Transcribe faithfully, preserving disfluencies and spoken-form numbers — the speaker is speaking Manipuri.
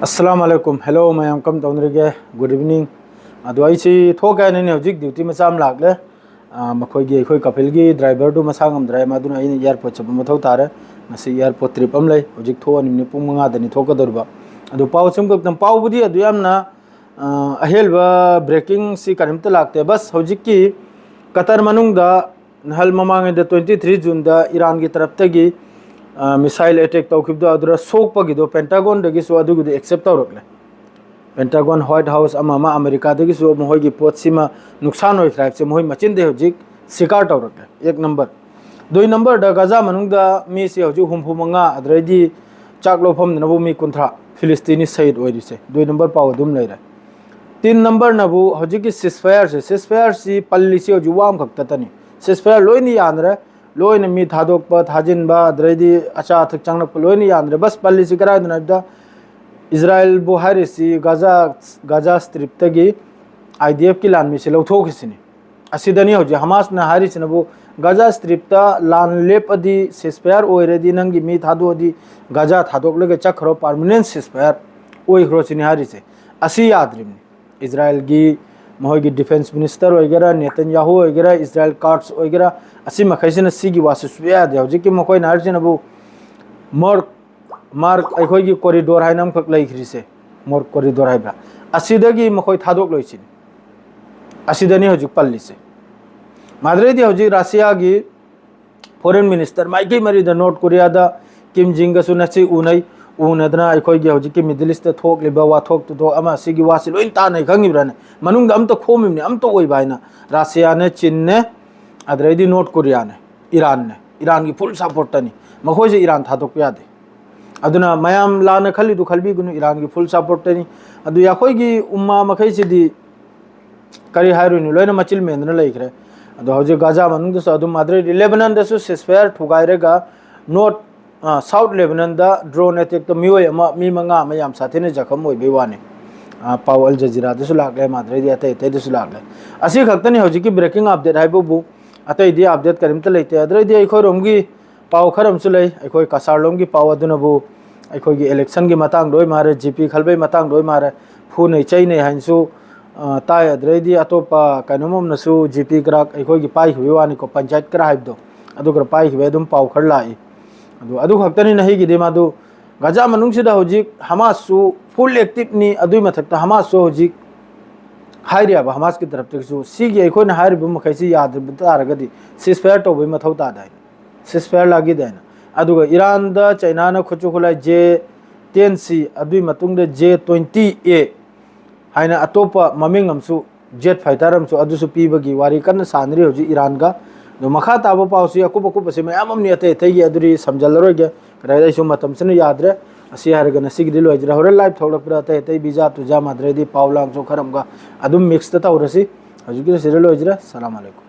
ꯑꯁꯂꯥꯝ ꯑꯂꯩꯀꯨꯝ꯫ ꯍꯦꯜꯂꯣ ꯃꯌꯥꯝ, ꯀꯝ ꯇꯧꯅꯔꯤꯒꯦ? Good evening. ꯑꯗꯣ ꯑꯩꯁꯤ ꯊꯣꯛꯀꯦ ꯍꯥꯏꯅꯅꯦ ꯍꯧꯖꯤꯛ ꯗ꯭ꯌꯨꯇꯤ ꯃꯆꯥ ꯑꯃ ꯂꯥꯛꯂꯦ꯫ ꯑꯥ, ꯃꯈꯣꯏꯒꯤ, ꯑꯩꯈꯣꯏ ꯀꯄꯤꯜꯒꯤ ꯗ꯭ꯔꯥꯏꯚꯔꯗꯨ ꯃꯁꯥ ꯉꯝꯗ꯭ꯔꯦ, ꯃꯗꯨꯅ ꯑꯩꯅ ꯑꯦꯌꯥꯔꯄꯣꯔꯠ ꯆꯠꯄ ꯃꯊꯧ ꯇꯥꯔꯦ꯫ ꯉꯁꯤ ꯑꯦꯌꯥꯔꯄꯣꯔꯠ ꯇ꯭ꯔꯤꯞ ꯑꯃ ꯂꯩ, ꯍꯧꯖꯤꯛ ꯊꯣꯛꯑꯅꯤꯕꯅꯤ, ꯄꯨꯡ ꯃꯉꯥꯗꯅꯤ ꯊꯣꯛꯀꯗꯧꯔꯤꯕ꯫ ꯑꯗꯣ ꯄꯥꯎ ꯁꯨꯝ ꯈꯛꯇꯪ, ꯄꯥꯎꯕꯨꯗꯤ ꯑꯗꯨ ꯌꯥꯝꯅ, ꯑꯥ, ꯑꯍꯦꯟꯕ ꯕ꯭ꯔꯦꯀꯤꯡꯁꯤ ꯀꯔꯤꯝꯇ ꯂꯥꯛꯇꯦ꯫ ꯕꯁ ꯍꯧꯖꯤꯛꯀꯤ ꯀꯇꯔ ꯃꯅꯨꯡꯗ ꯅꯍꯥꯜ ꯃꯃꯥꯡꯉꯩꯗ twenty three Juneꯗ ꯏꯔꯥꯟꯒꯤ ꯇꯔꯞꯇꯒꯤ, ꯑ, ꯃꯤꯁꯥꯏꯜ ꯑꯦꯇꯦꯛ ꯇꯧꯈꯤꯕꯗꯣ, ꯑꯗꯨꯗ ꯁꯣꯛꯄꯒꯤꯗꯣ ꯄꯦꯟꯇꯥꯒꯣꯟꯗꯒꯤꯁꯨ ꯑꯗꯨꯒꯤꯗꯣ ꯑꯦꯛꯁꯦꯞ ꯇꯧꯔꯛꯂꯦ꯫ ꯄꯦꯟꯇꯥꯒꯣꯟ, ꯋꯥꯏꯠ ꯍꯥꯎꯁ, ꯑꯃ ꯑꯃ ꯑꯃꯦꯔꯤꯀꯥꯗꯒꯤꯁꯨ ꯃꯈꯣꯏꯒꯤ ꯄꯣꯠꯁꯤꯃ ꯅꯨꯡꯁꯥꯟ ꯑꯣꯏꯈ꯭ꯔꯦ ꯍꯥꯏꯕꯁꯦ ꯃꯈꯣꯏ ꯃꯆꯤꯟꯗꯩ ꯍꯧꯖꯤꯛ ꯁꯤꯀꯥꯔ ꯇꯧꯔꯛꯂꯦ꯫ ꯑꯦꯛ ꯅꯝꯕꯔ꯫ ꯗꯨꯏ ꯅꯝꯕꯔꯗ ꯒꯥꯖꯥ ꯃꯅꯨꯡꯗ ꯃꯤꯁꯦ ꯍꯧꯖꯤꯛ ꯍꯨꯝꯐꯨ ꯃꯉꯥ, ꯑꯗꯨꯗꯩꯗꯤ ꯆꯥꯛ ꯂꯧꯐꯝꯗꯅꯕꯨ ꯃꯤ ꯀꯨꯟꯊ꯭ꯔꯥ ꯐꯤꯂꯤꯁꯇꯤꯅꯤ ꯁꯍꯤꯗ ꯑꯣꯏꯔꯤꯁꯦ꯫ ꯗꯨꯏ ꯅꯝꯕꯔ ꯄꯥꯎ ꯑꯗꯨꯝ ꯂꯩꯔꯦ꯫ ꯇꯤꯟ ꯅꯝꯕꯔꯅꯕꯨ ꯍꯧꯖꯤꯛꯀꯤ ꯁꯤꯁꯐꯥꯌꯔꯁꯦ, ꯁꯤꯁꯐꯥꯌꯔꯁꯤ ꯄꯜꯂꯤꯁꯤ ꯍꯧꯖꯤꯛ ꯋꯥ ꯑꯃꯈꯛꯇꯅꯤ꯫ ꯁꯤꯁꯐꯥꯌꯔ ꯂꯣꯏꯅ ꯌꯥꯅꯔꯦ, ꯂꯣꯏꯅ ꯃꯤ ꯊꯥꯗꯣꯛꯄ, ꯊꯥꯖꯤꯟꯕ, ꯑꯗꯨꯗꯩꯗꯤ ꯑꯆꯥ ꯑꯊꯛ ꯆꯪꯂꯛꯄ ꯂꯣꯏꯅ ꯌꯥꯅꯔꯦ꯫ ꯕꯁ ꯄꯜꯂꯤꯁꯤ ꯀꯗꯥꯏꯗꯅꯣ ꯍꯥꯏꯕꯗ, ꯏꯖꯔꯥꯏꯜꯕꯨ ꯍꯥꯏꯔꯤꯁꯤ ꯒꯥꯖꯥ, ꯒꯥꯖꯥ ꯁ꯭ꯇ꯭ꯔꯤꯞꯇꯒꯤ IDFꯀꯤ ꯂꯥꯟꯃꯤꯁꯤ ꯂꯧꯊꯣꯛꯈꯤꯁꯤꯅꯤ꯫ ꯑꯁꯤꯗꯅꯤ ꯍꯧꯖꯤꯛ ꯍꯃꯥꯁꯅ ꯍꯥꯏꯔꯤꯁꯤꯅꯕꯨ, ꯒꯥꯖꯥ ꯁ꯭ꯇ꯭ꯔꯤꯞꯇ ꯂꯥꯟ ꯂꯦꯞꯄꯗꯤ, ꯁꯤꯁꯐꯥꯌꯔ ꯑꯣꯏꯔꯗꯤ, ꯅꯪꯒꯤ ꯃꯤ ꯊꯥꯗꯣꯛꯑꯗꯤ, ꯒꯥꯖꯥ ꯊꯥꯗꯣꯛꯂꯒ ꯆꯠꯈ꯭ꯔꯣ, ꯄꯥꯔꯃꯤꯅꯦꯟ ꯁꯤꯁꯐꯥꯌꯔ ꯑꯣꯏꯈ꯭ꯔꯣ ꯁꯤꯅꯤ ꯍꯥꯏꯔꯤꯁꯦ꯫ ꯑꯁꯤ ꯌꯥꯗ꯭ꯔꯤꯕꯅꯤ꯫ ꯏꯖꯔꯥꯏꯜꯒꯤ ꯃꯈꯣꯏꯒꯤ ꯗꯤꯐꯦꯟꯁ ꯃꯤꯅꯤꯁꯇꯔ ꯑꯣꯏꯒꯦꯔꯥ, ꯅꯦꯇꯟꯌꯥꯍꯨ ꯑꯣꯏꯒꯦꯔꯥ, ꯏꯖꯔꯥꯏꯜ ꯀꯥꯔꯠꯁ ꯑꯣꯏꯒꯦꯔꯥ, ꯑꯁꯤ ꯃꯈꯩꯁꯤꯅ ꯁꯤꯒꯤ ꯋꯥꯁꯤ ꯁꯨꯡꯌꯥ ꯌꯥꯗꯦ꯫ ꯍꯧꯖꯤꯛꯀꯤ ꯃꯈꯣꯏꯅ ꯍꯥꯏꯔꯤꯁꯤꯅꯕꯨ ꯃꯣꯔ ꯃꯥꯔꯛ, ꯑꯩꯈꯣꯏꯒꯤ ꯀꯣꯔꯤꯗꯣꯔ ꯍꯥꯏꯅ ꯑꯃꯈꯛ ꯂꯩꯈ꯭ꯔꯤꯁꯦ, ꯃꯣꯔ ꯀꯣꯔꯤꯗꯣꯔ ꯍꯥꯏꯕ꯭ꯔꯥ, ꯑꯁꯤꯗꯒꯤ ꯃꯈꯣꯏ ꯊꯥꯗꯣꯛꯂꯣꯏꯁꯤꯅꯤ꯫ ꯑꯁꯤꯗꯅꯤ ꯍꯧꯖꯤꯛ ꯄꯜꯂꯤꯁꯦ꯫ ꯃꯥꯗ꯭ꯔꯩꯗꯤ ꯍꯧꯖꯤꯛ ꯔꯁꯤꯌꯥꯒꯤ ꯐꯣꯔꯦꯟ ꯃꯤꯅꯤꯁꯇꯔ ꯃꯥꯏꯀꯩ ꯃꯔꯤꯗ ꯅꯣꯔꯠ ꯀꯣꯔꯤꯌꯥꯗ ꯀꯤꯝ ꯖꯤꯡꯒꯁꯨ ꯉꯁꯤ ꯎꯅꯩ꯫ ꯎꯅꯗꯅ ꯑꯩꯈꯣꯏꯒꯤ ꯍꯧꯖꯤꯛꯀꯤ ꯃꯤꯗꯜ ꯏꯁꯇ ꯊꯣꯛꯂꯤꯕ ꯋꯥꯊꯣꯛ ꯇꯨꯊꯣꯛ ꯑꯃ ꯑꯁꯤꯒꯤ ꯋꯥꯁꯤ ꯂꯣꯏ ꯇꯥꯟꯅꯩ ꯈꯪꯉꯤꯕ꯭ꯔꯥꯅꯦ? ꯃꯅꯨꯡꯗ ꯑꯝꯇ ꯈꯣꯝꯃꯤꯕꯅꯤ, ꯑꯝꯇ ꯑꯣꯏꯕ ꯍꯥꯏꯅ꯫ ꯔꯁꯤꯌꯥꯅꯦ, ꯆꯤꯟꯅꯦ, ꯑꯗꯨꯗꯩꯗꯤ ꯅꯣꯔꯠ ꯀꯣꯔꯤꯌꯥꯅꯦ, ꯏꯔꯥꯟꯅꯦ꯫ ꯏꯔꯥꯟꯒꯤ ꯐꯨꯜ ꯁꯞꯄꯣꯔꯠꯇꯅꯤ꯫ ꯃꯈꯣꯏꯁꯦ ꯏꯔꯥꯟ ꯊꯥꯗꯣꯛꯄ ꯌꯥꯗꯦ꯫ ꯑꯗꯨꯅ ꯃꯌꯥꯝ ꯂꯥꯟꯅ ꯈꯜꯂꯤꯗꯨ ꯈꯜꯕꯤꯒꯅꯨ, ꯏꯔꯥꯟꯒꯤ ꯐꯨꯜ ꯁꯞꯄꯣꯔꯠꯇꯅꯤ꯫ ꯑꯗꯨ ꯑꯩꯈꯣꯏꯒꯤ ꯎꯝꯃꯥ ꯃꯈꯩꯁꯤꯗꯤ ꯀꯔꯤ ꯍꯥꯏꯔꯨꯅꯤ, ꯂꯣꯏꯅ ꯃꯆꯤꯜ ꯃꯦꯟꯗꯨꯅ ꯂꯩꯈ꯭ꯔꯦ꯫ ꯑꯗꯣ ꯍꯧꯖꯤꯛ ꯒꯥꯖꯥ ꯃꯅꯨꯡꯗꯁꯨ ꯑꯗꯨꯝ ꯃꯥꯗ꯭ꯔꯩꯗꯤ, ꯂꯦꯕꯅꯟꯗꯁꯨ ꯁꯤꯁꯐꯥꯌꯔ ꯊꯨꯒꯥꯏꯔꯒ ꯅꯣꯔꯠ, ꯑ, ꯁꯥꯎꯠ ꯂꯦꯕꯅꯟꯗ ꯗ꯭ꯔꯣꯟ ꯑꯦꯇꯦꯛꯇ ꯃꯤꯑꯣꯏ ꯑꯃ, ꯃꯤ ꯃꯉꯥ ꯑꯃ ꯌꯥꯝ ꯁꯥꯊꯤꯅ ꯖꯈꯝ ꯑꯣꯏꯕꯩ ꯋꯥꯅꯤ꯫ ꯑ, ꯄꯥꯎ ꯑꯜ ꯖꯖꯤꯔꯥꯗꯁꯨ ꯂꯥꯛꯂꯦ, ꯃꯥꯗ꯭ꯔꯩꯗꯤ ꯑꯇꯩ ꯑꯇꯩꯗꯁꯨ ꯂꯥꯛꯂꯦ꯫ ꯑꯁꯤ ꯈꯛꯇꯅꯤ ꯍꯧꯖꯤꯛꯀꯤ ꯕ꯭ꯔꯦꯀꯤꯡ ꯑꯞꯗꯦꯠ ꯍꯥꯏꯕꯕꯨ, ꯑꯇꯩꯗꯤ ꯑꯞꯗꯦꯠ ꯀꯔꯤꯝꯇ ꯂꯩꯇꯦ꯫ ꯑꯗꯨꯗꯩꯗꯤ ꯑꯩꯈꯣꯏꯔꯣꯝꯒꯤ ꯄꯥꯎ ꯈꯔ ꯑꯃꯁꯨ ꯂꯩ꯫ ꯑꯩꯈꯣꯏ ꯀꯁꯥꯔꯂꯣꯝꯒꯤ ꯄꯥꯎ ꯑꯗꯨꯅꯕꯨ ꯑꯩꯈꯣꯏꯒꯤ ꯏꯂꯦꯛꯁꯟꯒꯤ ꯃꯇꯥꯡꯗ ꯑꯣꯏ ꯃꯥꯔꯦ, ꯖꯤ ꯄꯤ ꯈꯜꯕꯩ ꯃꯇꯥꯡꯗ ꯑꯣꯏ ꯃꯥꯔꯦ, ꯐꯨꯅꯩ ꯆꯩꯅꯩ ꯍꯥꯏꯅꯁꯨ, ꯑ, ꯇꯥꯏ꯫ ꯑꯗꯨꯗꯩꯗꯤ ꯑꯇꯣꯞꯄ ꯀꯩꯅꯣꯝ ꯑꯃꯅꯁꯨ ꯖꯤ ꯄꯤ ꯈꯔ ꯑꯩꯈꯣꯏꯒꯤ ꯄꯥꯏꯈꯤꯕꯒꯤ ꯋꯥꯅꯤꯀꯣ, ꯄꯟꯆꯥꯌꯠ ꯈꯔ ꯍꯥꯏꯕꯗꯣ, ꯑꯗꯨ ꯈꯔ ꯄꯥꯏꯈꯤꯕꯒꯤ ꯑꯗꯨꯝ ꯄꯥꯎ ꯈꯔ ꯂꯥꯛꯏ꯫ ꯑꯗꯨ, ꯑꯗꯨ ꯈꯛꯇꯅꯤꯅ ꯑꯩꯒꯤꯗꯤ ꯃꯥꯗꯨ ꯒꯥꯖꯥ ꯃꯅꯨꯡꯁꯤꯗ ꯍꯧꯖꯤꯛ ꯍꯃꯥꯁꯁꯨ ꯐꯨꯜ ꯑꯦꯛꯇꯤꯞꯅꯤ꯫ ꯑꯗꯨꯏ ꯃꯊꯛꯇ ꯍꯃꯥꯁꯁꯨ ꯍꯧꯖꯤꯛ ꯍꯥꯏꯔꯤꯕ ꯍꯃꯥꯁꯀꯤ ꯇꯔꯞꯇꯒꯤꯁꯨ ꯁꯤꯒꯤ ꯑꯩꯈꯣꯏꯅ ꯍꯥꯏꯔꯤꯕ ꯃꯈꯩꯁꯤ ꯌꯥꯗꯕ ꯇꯥꯔꯒꯗꯤ ꯁꯤꯁ ꯐꯥꯌꯔ ꯇꯧꯕꯩ ꯃꯊꯧ ꯇꯥꯗꯦ ꯍꯥꯏꯅ, ꯁꯤꯁ ꯐꯥꯌꯔ ꯂꯥꯒꯤꯗꯦ ꯍꯥꯏꯅ꯫ ꯑꯗꯨꯒ ꯏꯔꯥꯟꯗ ꯆꯩꯅꯥꯅ ꯈꯨꯠꯁꯨ ꯈꯨꯠꯂꯥꯏ ꯖꯦ ꯇꯦꯟ ꯁꯤ, ꯑꯗꯨꯒꯤ ꯃꯇꯨꯡꯗ ꯖꯦ ꯇ꯭ꯋꯦꯟꯇꯤ ꯑꯦ ꯍꯥꯏꯅ ꯑꯇꯣꯞꯄ ꯃꯃꯤꯡ ꯑꯃꯁꯨ, ꯖꯦꯠ ꯐꯥꯏꯇꯔ ꯑꯃꯁꯨ, ꯑꯗꯨꯁꯨ ꯄꯤꯕꯒꯤ ꯋꯥꯔꯤ ꯀꯟꯅ ꯁꯥꯟꯅꯔꯤ ꯍꯧꯖꯤꯛ ꯏꯔꯥꯟꯒ꯫ ꯑꯗꯣ ꯃꯈꯥ ꯇꯥꯕ ꯄꯥꯎꯁꯤ ꯑꯀꯨꯞ ꯑꯀꯨꯞꯄꯁꯤ ꯃꯌꯥꯝ ꯑꯃꯅꯤ, ꯑꯇꯩ ꯑꯇꯩꯒꯤ ꯑꯗꯨꯗꯤ ꯁꯝꯖꯜꯂꯔꯣꯏꯒꯦ, ꯀꯗꯥꯏꯗ ꯑꯩꯁꯨ ꯃꯇꯝꯁꯤꯅ ꯌꯥꯗ꯭ꯔꯦ꯫ ꯑꯁꯤ ꯍꯥꯏꯔꯒ ꯉꯁꯤꯒꯤꯗꯤ ꯂꯣꯏꯖꯔꯦ꯫ ꯍꯣꯔꯦꯟ ꯂꯥꯏꯚ ꯊꯣꯛꯂꯛꯄꯗ ꯑꯇꯩ ꯑꯇꯩ ꯕꯤꯖꯥ ꯇꯨꯖꯥ ꯃꯥꯗ꯭ꯔꯦꯗꯤ ꯄꯥꯎ ꯂꯥꯡꯁꯨ ꯈꯔ ꯑꯃꯒ ꯑꯗꯨꯝ ꯃꯤꯛꯁꯇ ꯇꯧꯔꯁꯤ꯫ ꯍꯧꯖꯤꯛꯀꯤꯗꯤ ꯁꯤꯗ ꯂꯣꯏꯖꯔꯦ꯫ ꯁꯂꯥꯝ ꯑꯂꯩꯀꯨꯝ꯫